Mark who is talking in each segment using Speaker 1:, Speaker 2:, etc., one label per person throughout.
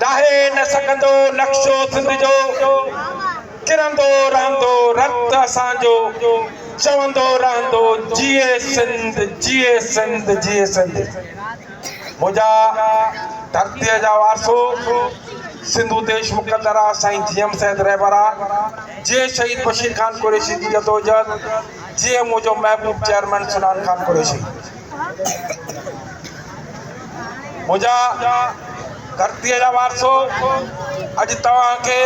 Speaker 1: ڊاهي نه سگهندو نقشو سنڌ جو، ڪرندو رهندو رت اسان جو، چوندو رهندو جيئي سنڌ، جيئي سنڌ، جيئي سنڌ. منهنجا ڌرتيء جا وارثو، سنڌو ديش مقدر آ، سائين جي ايم سيد رهبر آ، جيئي شهيد بشير خان قريشي جي جدوجهد، جيئي منهنجو محبوب چيئرمين سنان خان قريشي. منهنجا ڌرتيء جا وارثو، اڄ توهان کي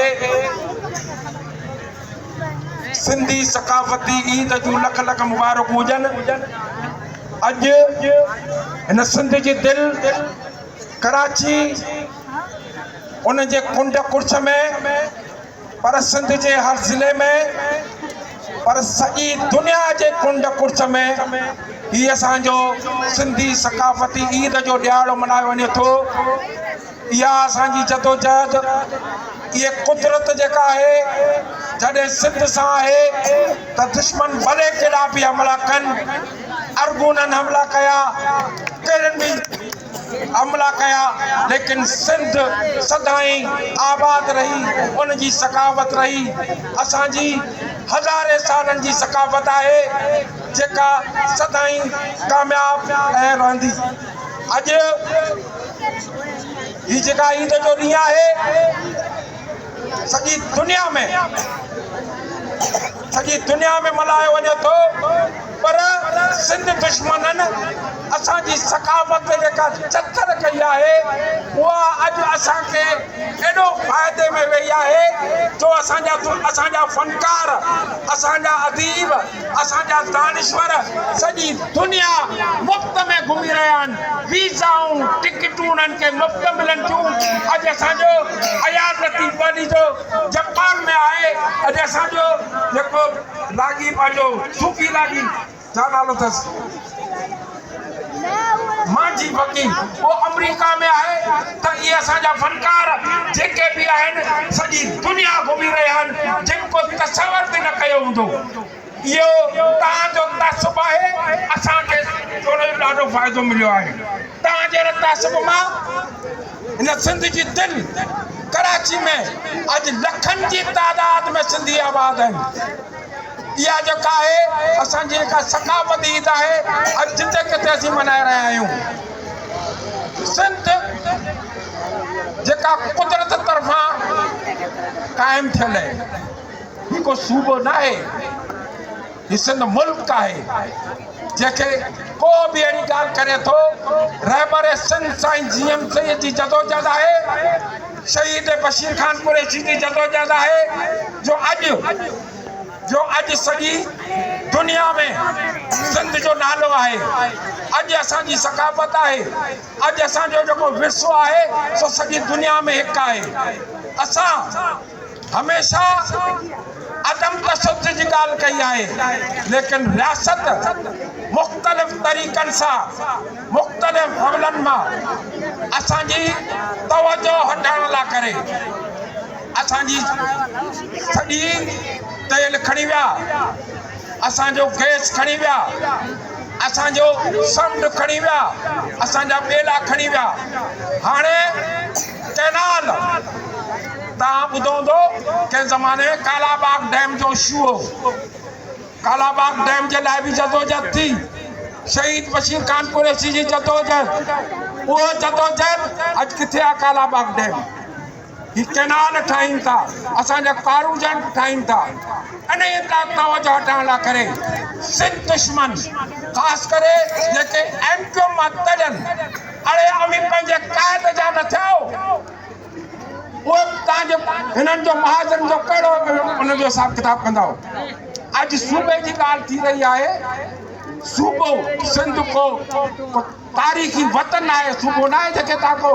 Speaker 1: سنڌي ثقافتي عيد جون لک لک مبارڪون هجن. اڄ هن سنڌ جي دل ڪراچي ان جي ڪنڊ ڪڙڇ ۾ پر سنڌ جي هر ضلعي ۾ پر سڄي دنيا جي ڪنڊ ڪڙڇ ۾ هي اسان جو سنڌي ثقافتي عيد جو ڏهاڙو ملهايو وڃي ٿو. اها اسان جي جدوجهد، اهي قدرت جيڪا آهي جڏهن سنڌ سان آهي ته دشمن ڀلي ڪيڏا به حملا ڪن، ارغونن حملا ڪيا، ڪهڙن به حملا ڪيا ليڪن سنڌ سدائين آباد رهي، ان جي ثقافت رهي، اسان جي هزارين سالن جي ثقافت آهي جيڪا سدائين ڪامياب ۽ رهندي. اڄ هي جيڪا عيد جو ڏينهن آهي سڄي دنيا ۾ سڄي دنيا ۾ ملهايو وڃي ٿو پر سنڌ دشمنن اسان جي ثقافت تي جيڪا چٿر ڪئي آهي اها اڄ اسان کي ايڏو فائدي ۾ وئي آهي جو اسان جا اسان جا فنڪار اسان جا اديب اسان جا دانشور سڄي دنيا مفت ۾ گهمي رهيا آهن، ويزائون، ٽڪيٽون انهن کي مفت ملن ٿيون، اڄ اسان جو اياز لطيف پليجو جپان ۾ آهي، اڄ اسان جو جيڪو راڳي پنهنجو صوفي راڳي ڇا نالو اٿس مانجهي فقير اهو آمريڪا ۾ آهي ته اهي اسان جا فنڪار جيڪي به آهن سڄي دنيا گهمي رهيا آهن جن ڪو تصور به نه ڪيو هوندو. اهو توهان جو تعصب آهي، اسان کي ان جو ڏاڍو فائدو مليو آهي. توهان جي ان تعصب مان هن سنڌ جي دل ڪراچي ۾ اڄ لکن جي تعداد ۾ سنڌي آباد آهن. اها جيڪا آهي اسان جي جيڪا ثقافتي عيد آهي اڄ جتي ڪٿي اسين ملهائي رهيا آهيون. سنڌ جيڪا قدرت طرفان قائم ٿيل آهي. هي ڪو صوبو ناهي، هي سنڌ ملڪ آهي، جنهن کي ڪو به اهڙي ڳالهه ڪري ٿو، رهبر سنڌ سائين جي ايم سيد جي جدوجهد آهي، شهيد بشير خان قريشي جي جدوجهد آهي جو اڄ جو اڄ سڄي دنيا ۾ سنڌ جو نالو آهي، اڄ اسان جي ثقافت آهي، اڄ اسان جو جيڪو ورثو آهي سو سڄي دنيا ۾ هڪ آهي، اسان. هميشه عدم تشدد جي ڳالهه ڪئي آهي ليڪن رياست مختلف طريقن سان مختلف حملن مان اسان جي توجه هٽائڻ لاء ڪري اسان جي سڄي تيل کڻي ويا اسان جو گئس کڻي ويا اسان جو سمنڊ کڻي ويا اسان جا ٻيلا کڻي ويا هاڻي ڪئنال توهان ٻڌو هوندو ڪنهن زماني ۾ ڪالا باغ ڊيم جو اشو هو. ڪالا باغ ڊيم جي لاء به جدوجهد ٿي. شهيد بشير خان قريشي جي جدوجهد، اهو جدوجهد اڄ ڪٿي آهي ڪالا باغ ڊيم؟ هي ڪئنال ٺاهين ٿا، اسان جا ڪارونجهر ٺاهين ٿا. انهيء تان توجهه هٽائڻ لاء ڪري سنڌ دشمن خاص ڪري جيڪي ايم ڪيو ايم مان تڙيل اڙي اوهين پنهنجي قائد جا نه ٿيو. اهي توهان جي هنن جو مهاجرن جو ڪهڙو ان جو حساب ڪتاب ڪندؤ؟ اڄ صوبي جي ڳالهه ٿي رهي آهي، صوبو سنڌ ڪو تاريخي وطن آهي، صوبو ناهي جيڪي توهان ڪو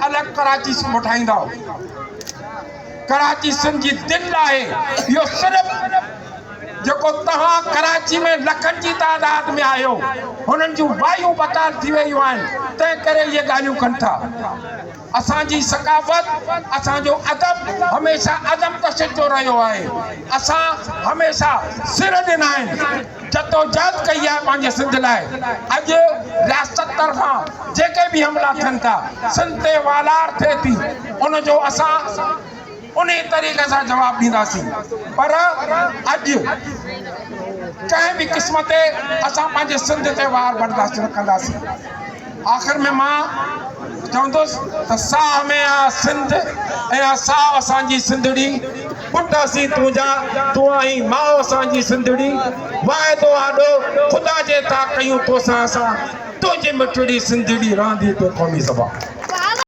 Speaker 1: الڳ ڪراچي صوبو ٺاهيندؤ. ڪراچي سنڌ جي دل آهي، اهو صرف جيڪو توهان ڪراچي ۾ لکن جي تعداد ۾ آهيو، هنن جون وايون بتال ٿي ويون آهن، تنهن ڪري اهي ڳالهيون ڪن ٿا. اسان جي ثقافت، اسان جو ادب هميشه عدم تشدد جو رهيو آهي. اسان هميشه سر ڏنا آهن، جدوجهد ڪئي آهي پنهنجي سنڌ لاء. اڄ رياست طرفان جيڪي به حملا ٿين ٿا، سنڌ تي والار ٿئي ٿي، ان جو اسان انهي طريقي سان جواب ڏينداسين پر اڄ ڪنهن به قسم تي اسان پنهنجي سنڌ تي وار برداشت نه ڪنداسين. آخر ۾ مان چوندس ته ساهه ۾ آ سنڌ ۽ آ ساهه اسان جي سنڌڙي، پٽ اسين تنهنجا، تون آهين ماء اسان جي سنڌڙي، واعدو آڏو خدا جي ٿا ڪيون توسان اسان، تنهنجي مٺڙي سنڌڙي رهندي تون قومي زبان.